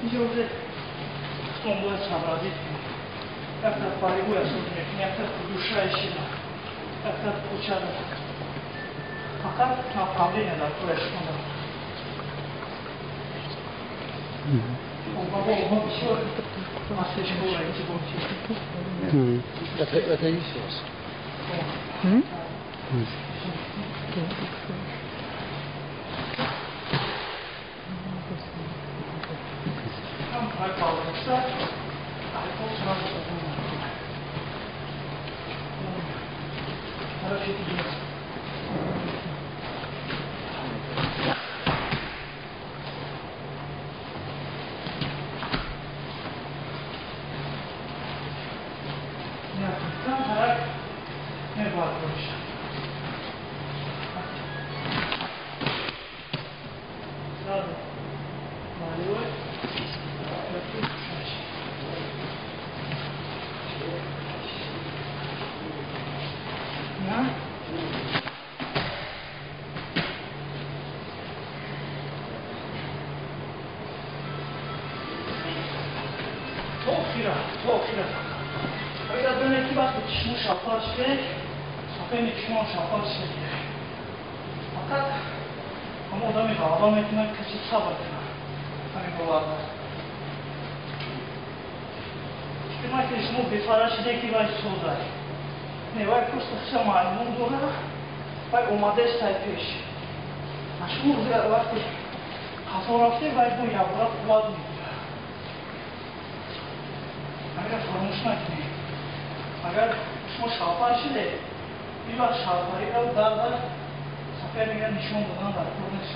Инҷо уже худтон бояд сообразить кунед. Як тараф борьбу асос мекунед, як тараф удушающий, як тараф кучада. Фақат направление дар кори шумо дорад. Бобо, бисёр мастер школа эътибор. Это еще раз. Там прокалывается, а это сразу поднимается. Короче, это делается. Сразу болевой. То охира. Агар донед, ки вақте ки шумо шалпар шудед, соперник шумо шалпар шуд, фақат ҳама одами ғалаба мекунад, каси сабр кунад. Ҳамин боварда. Фикр накунед, шумо бефара шуде, ки вай созай. Не, вай просто хиса маълум дора, вай омадест пеш. А шумо вақте қафо рафте, вай бо якбора қувват мегирад. Агар фаромӯш накунед, агар шумо шалпар шудед, ин вақт шалпариро дарда соперника нишон додан дар кор нест,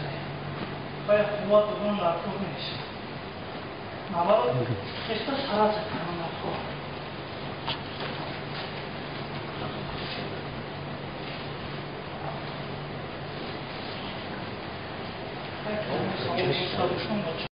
вай қувват додан дар кор нест. Наоборот, хеста стараться кардан дар кор. Савол.